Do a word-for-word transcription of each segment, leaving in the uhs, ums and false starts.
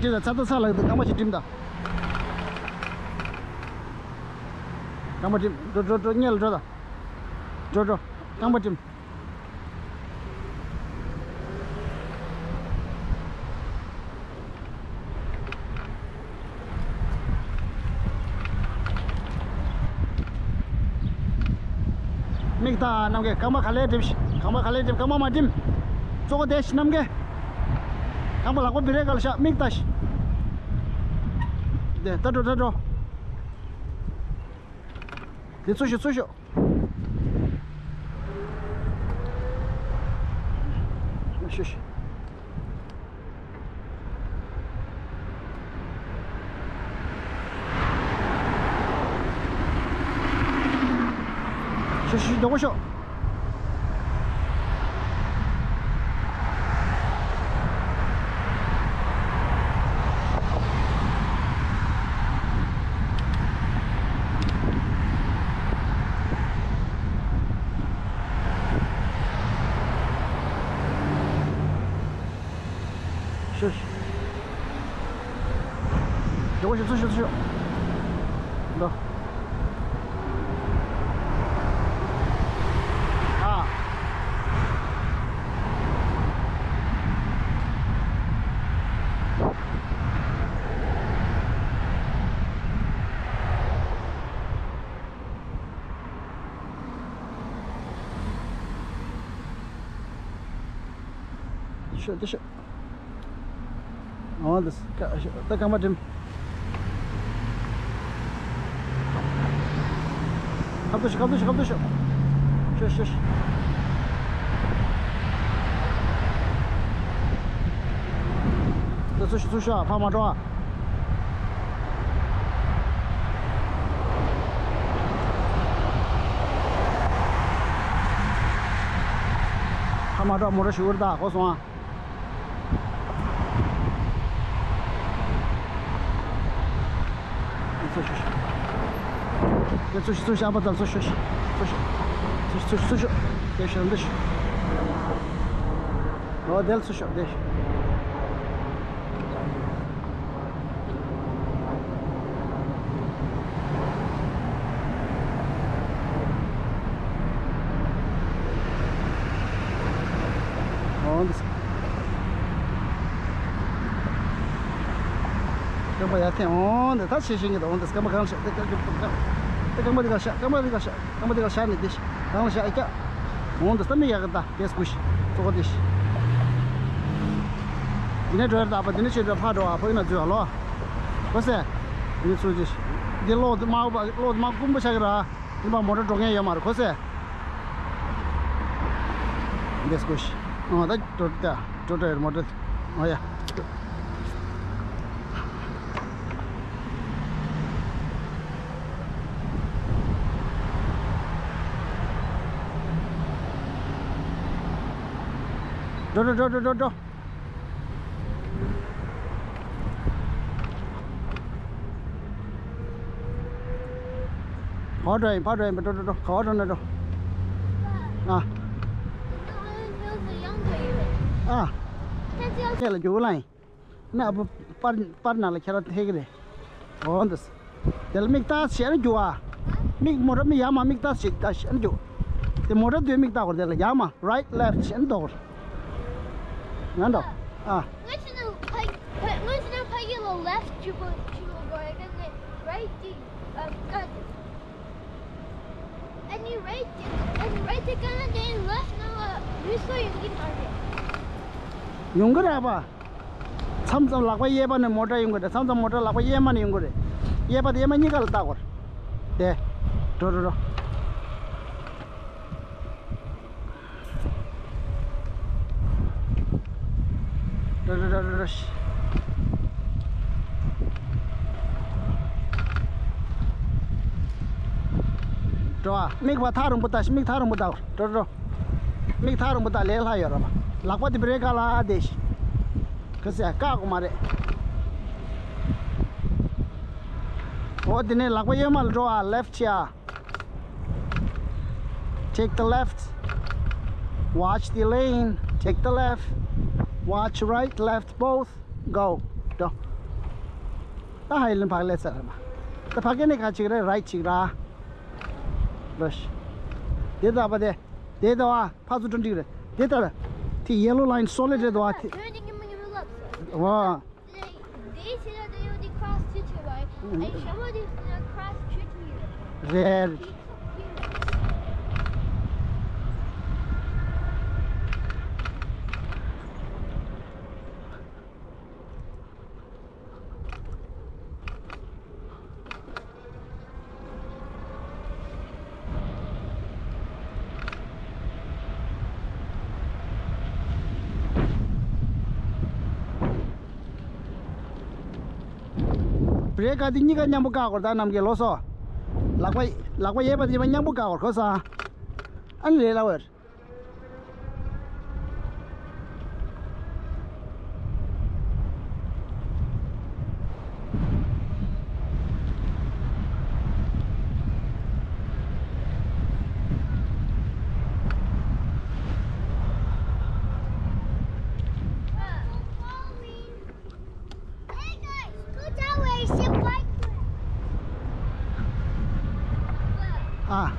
ཁྲིམས་དང་ཚ་ཚ་ཚ་ལགས་དང་རྐང་པ་ཞིག་ཁྲིམས་དང་། རྐང་པ་ཁྲིམས། འགྲོ་འགྲོ་འགྲོ། སྔོན་ལ་འགྲོ་དང་། འགྲོ་འགྲོ། རྐང་པ་ཁྲིམས། མིག་ལྟ་རྣམ་རྒྱལ། རྐང་པ་ག་ལེར་སྒྲིམ་ཤིག་རྐང་པ་ག་ལེར་སྒྲིམ། རྐང་པ་མ་སྒྲིམ། ཙོག་པོ་བསྡད་ཤིག་རྣམ་རྒྱལ། རྐང་པ་ལག་པ་བི་རེ་ཀ་ལ་བཞག་མིག་ལྟ་ཤིག་དེ་ལྟ་འགྲོ་ལྟ་འགྲོ། དེ་ཚུར་ཤོག་ཚུར་ཤོག་ཤོག་ཤོག་ཤོག་ཤོག་མགྱོགས་པོ་ཤོག་ཤོག་ཤོག་མགྱོགས་པོ་ཤོག་ཚུར་ཤོག་ཚུར་ཤོག་འགྲོ། ཨ། ཤོག་འདི་ཤོག་འོ་འདི་ད་རྐང་པ་སྒྲིམ། ཁ་ཐུག་ཤོག་ཁ་ཐུག་ཤོག་ཁ་ཐུག་ཤོག་ཤོག་ཤོག་འདི་ཚུར་ཤོག་ཚུར་ཤོག་ཕར་མ་འགྲོ་ཨ། ཕར་མ་འགྲོ། མོ་ཊ་ཞིག་འུར་ད་གོ་སོང་ཨ། ཚུར་ཤོག་ཚུར་ཤོག་ཚུར་ཤོག་ཨ་ཕ་ཙམ་ཚུར་ཤོག་ཚུར་ཤོག་ཚུར་ཤོག་ཚུར་ཤོག་ཚུར་ཤོག་དེ་ཤོག་འདི་ཤོག་འོ་དེ་ལ་ཚུར་ཤོག་དེ་ཤོག་འོང་འདི། རྐང་པ་ཡར་འཐེན། འོང་འདི་ད་ཆེ་ཤེས་ཀྱི་འདུག་འོང་འདི་རྐང་པ་གང་ཤག་དེ་རྐང་པ་གང་ཤག་དེ་རྐང་པ་འདི་གང་ཤག་རྐང་པ་འདི་གང་ཤག་རྐང་པ་འདི་གང་ཤག་ནས་འདི་ཤག་གང་ལ་ཤག་ཨེ་ཀྱག་འོང་འདི་ད་མི་ཡག་གི་ད། དེ་སྐུ་ཤི་ཙོག་པོ་དེ་ཤི། འདི་ནས་འགྲོ་ཡར་ད་པ་འདི་ནས་ཆོས་འགྲོ་ཕ་འགྲོ་བ་ཕ་ཡིན་ན་འཛུལ་བ་ལོ། གོ་སེ། འདི་ཚུར་ཅི་ཤི། འདི་གློག་འདི་དམར་པོ་གློག་འདི་དམར་ཀུམ་པོ་ཆགས་ཀྱི་ར། འདི་མ་མོ་ཊ་འགྲོ་མཁན་ཡོད་མ་རེད་གོ་སེ། འདི་སྐུ་ཤི། ཨ་ད་འགྲོ་ད་འགྲོ་འགྲོ་ཡར་མོ་ཊ། ཨ་ཡ། འགྲོ་འགྲོ་འགྲོ་འགྲོ་འགྲོ། ཕར་འགྲོ་ཡིན་ཕར་འགྲོ་ཡིན་པ་འགྲོ་འགྲོ་འགྲོ། ག་བ་འགྲོ་ན་འགྲོ། ཨ། ཨ། ཁྱེད་ལ་རྒྱུག་ལ་ཡིན། ན་ཨ་ཕ་པར་པར་ནང་ལ་ཁྱེད་རང་ཐེག་གི་རེད། འོ་འདི། དེ་ལ་མིག་ལྟ་ཞེས་ནི་རྒྱུག་ཨ། མིག་མོ་ཊ་མིག་ཡར་མར་མིག་ལྟ་ཞེས་ལྟ་ཞེས་ནི་རྒྱུག་དེ་མོ་ཊ་དུས་མིག་ལྟ་དགོས་དེ་ལ་ཡར་མར་right left ཞེས་ནི་འདོགས། ང་འདོགས། ཨ། ང་ཕྱི་ནང་ཕ་ཕ་ང་ཕྱི་ནང་ཕ་གི་ལ་left ཆུ་བོ་ཆུ་བོ་དགོས་ཡ་ག་ནས་right དེ་ཨ་ཀ་དེ། ཨ་ནི་right དེ་ཨ་ནི་right དེ་ཀ་ན་དེ་left ནང་ལ་ལུས་སྲོག་ཡོང་གི་མ་རེད། ཡོང་གི་རེད་པ། མཚམས་མཚམས་ལག་པ་གཡས་པ་ནས་མོ་ཊ་ཡོང་གི་རེད། མཚམས་མཚམས་མོ་ཊ་ལག་པ་གཡས་མ་ནས་ཡོང་གི་རེད། གཡས་པ་དང་གཡས་མ་གཉིས་ཀ་ལ་ལྟ་དགོས་རེད། དེ། འགྲོ་འགྲོ་འགྲོ། འགྲོ་འགྲོ་འགྲོ་འགྲོ་འགྲོ། འགྲོ་ཨ། མིག་བ་ཐག་རིང་པོ་ལྟ་ཞིག་མིག་ཐག་རིང་པོ་ལྟ། འགྲོ་འགྲོ། མིག་ཐག་རིང་པོ་ལྟ་ལས་སླ་ཡོད་ར་བ། ལག་པ་དེ་བི་རེ་ཀ་ལ་ཨ་བསྡད་ཤིག་ག་ཟེ་བཀག་དགོས་མ་རེད། འོ་དེ་ནས་ལག་པ་གཡོན་མ་ལ་འགྲོ་ཨ། left here. Take the left. Watch the lane. Take the left. Watch right, left, both. Go. འགྲོ། ད་ཧའི་ལན་ཕར་སླེབས་ཚར་རེད་མ། ད་ཕ་གི་ནས་ག་ཅིག་རེད། རའིཊ་ཅིག་ར། ལོ་ཤི། དེ་ད་པ་དེ། དེ་ད་བ་ཕ་ཚུ་ཀྲོན་ཀྲིག་རེད། དེ་ད་ར། དེ་ཡེ་ལོ་ལའིན་སོ་ལིཌ་རེད་དོ་བ་དེ། Turn the camera up, sir. བ། They, they say that they only cross two two, right? And somebody said cross two two. རེད། བྷི་རེ་ཀ་འདི་གཉིས་ཀ་མཉམ་པོ་བཀག་དགོས་རེད། ད་ནམ་རྒྱུན་ལོ་སོ། ལག་པ་ལག་པ་གཡས་པ་དེ་གཉིས་པ་མཉམ་པོ་བཀག་དགོས་རེད། གོ་སོང་ཨ། ཨ་ནི་ལས་སླ་བོ་རེད། Hey guys, go that way, see a bike. ཨ།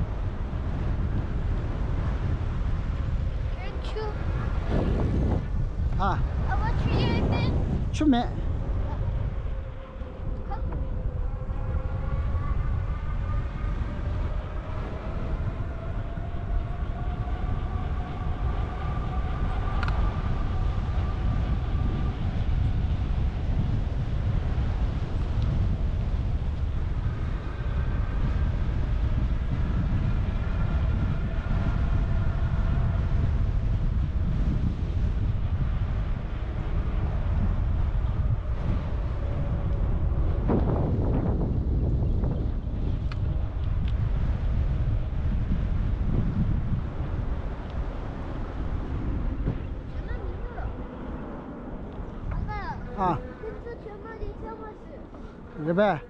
ཨ། ཆུ་མེད། ཨ། རེད་པས།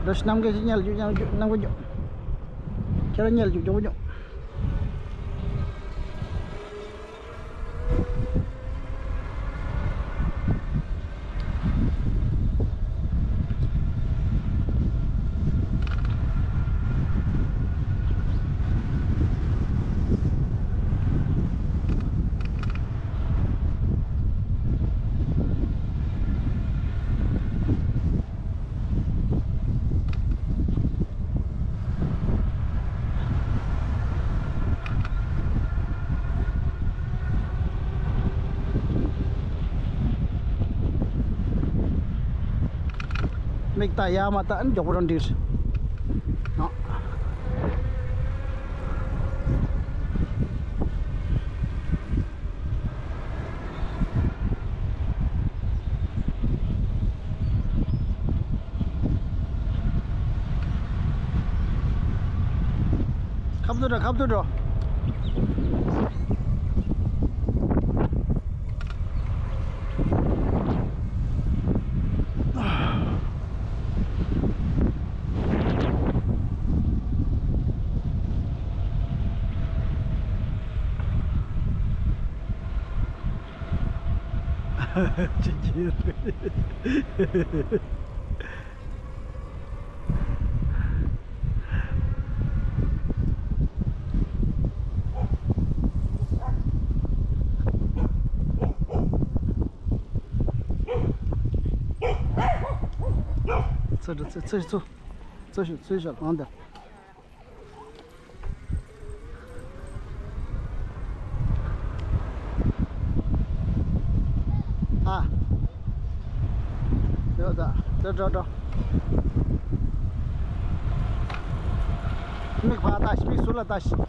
འགྲོ་ཤི། གནམ་གྱི་ཉལ་རྒྱུག་ཉལ་རྒྱུག་གནམ་གྱི་རྒྱུག་ཁྱེད་རང་ཉལ་རྒྱུག་མགྱོགས་པོ་མགྱོགས། མིག་ལྟ་ཡ་མ་ལྟ་ཨ་ནི་མགྱོགས་པོ་རང་འགྲིག་རེད། ཨ། ཁ་བཏོད་འགྲོ། ཁ་བཏོད་འགྲོ། ཅི་ཅི། ཚུར་འགྲོ། ཚུར་ཚུར་ཚུར་ཚུར་ཤོག་ཚུར་ཤོག་གང་དུ། ཨ། འགྲོ་ད། འགྲོ་འགྲོ་འགྲོ། མིག་ཕར་ལྟ་ཤིག་མིག་ཟུར་ལ་ལྟ་ཤིག་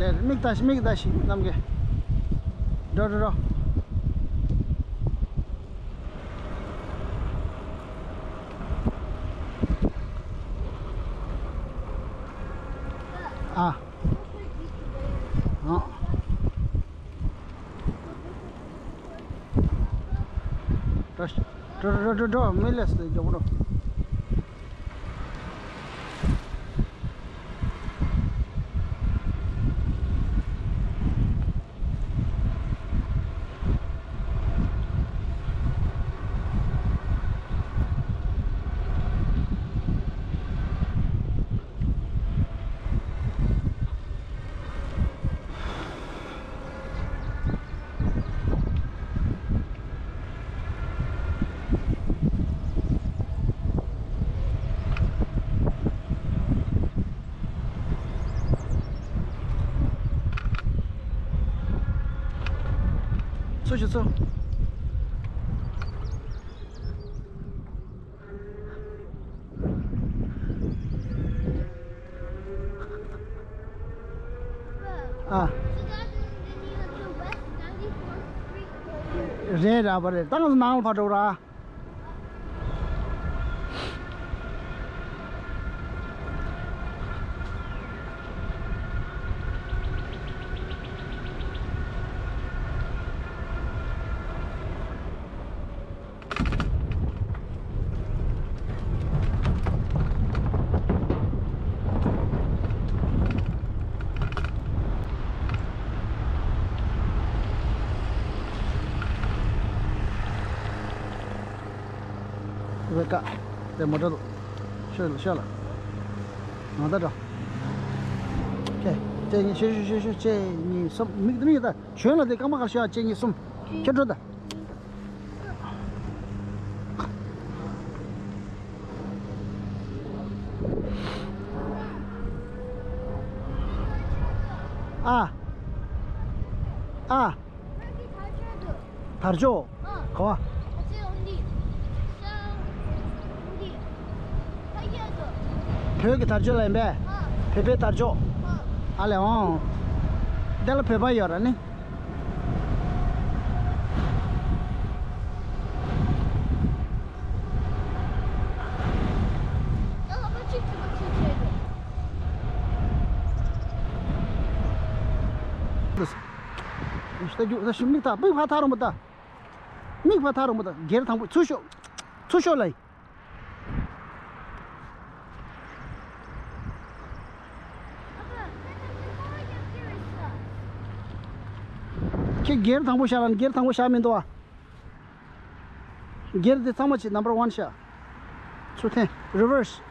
དེར་མིག་ལྟ་ཞིག་མིག་ལྟ་ཞིག་རྣམ་རྒྱལ། འགྲོ་འགྲོ་འགྲོ། ཨ། ཨ། འགྲོ་འགྲོ་འགྲོ་འགྲོ། མི་ལས་སུ་མགྱོགས་པོ་འགྲོ། ཚུར་ཤོག་ཚུར། ཨ། རེད་ར་བ་རེད། ད་ང་ཚོ་ནང་ལ་ཕར་འགྲོ་ར། བེ་ཀ། དེ་མོ་ཊ་འདུག་ཤོད་ལ་ཤོད་ལ། ང་ད་འགྲོ། ཁེ། གཅིག་གཉིས། ཤོད་ཤོད་ཤོད་ཤོད། གཅིག་གཉིས་གསུམ། མིག་མིག་ད་ཞོན་ལ། དེ་རྐང་པ་ག་ཤོད་ཨ། གཅིག་གཉིས་གསུམ། ཁྱེད་འགྲོ་ད། ཨ། ཨ། དར་ལྕོག་ག་བ། བོད་ཀྱི་དར་ལྕོག་ལ་ཡིན་པས། བོད་པའི་དར་ལྕོག་ཨ་ལས་འོང་། དེ་ལ་བོད་པ་ཡོད་ར་ནི། ད་རྒྱུག་ད་ཤི་མིག་ཐག་མིག་ཕར་ཐག་རོང་པོ་ད། མིག་ཕར་ཐག་རོང་པོ་ད། སྒེར་དང་པོ་ཚུར་ཤོག་ཚུར་ཤོག་ལ། ཁྱེད་སྒེར་དང་པོ་བཞག་ལ། སྒེར་དང་པོ་བཞག་མི་འདུག་ཨ། སྒེར་དེ་ཚང་མ་བྱེད། number one བཞག་ཚུར་འཐེན། reverse།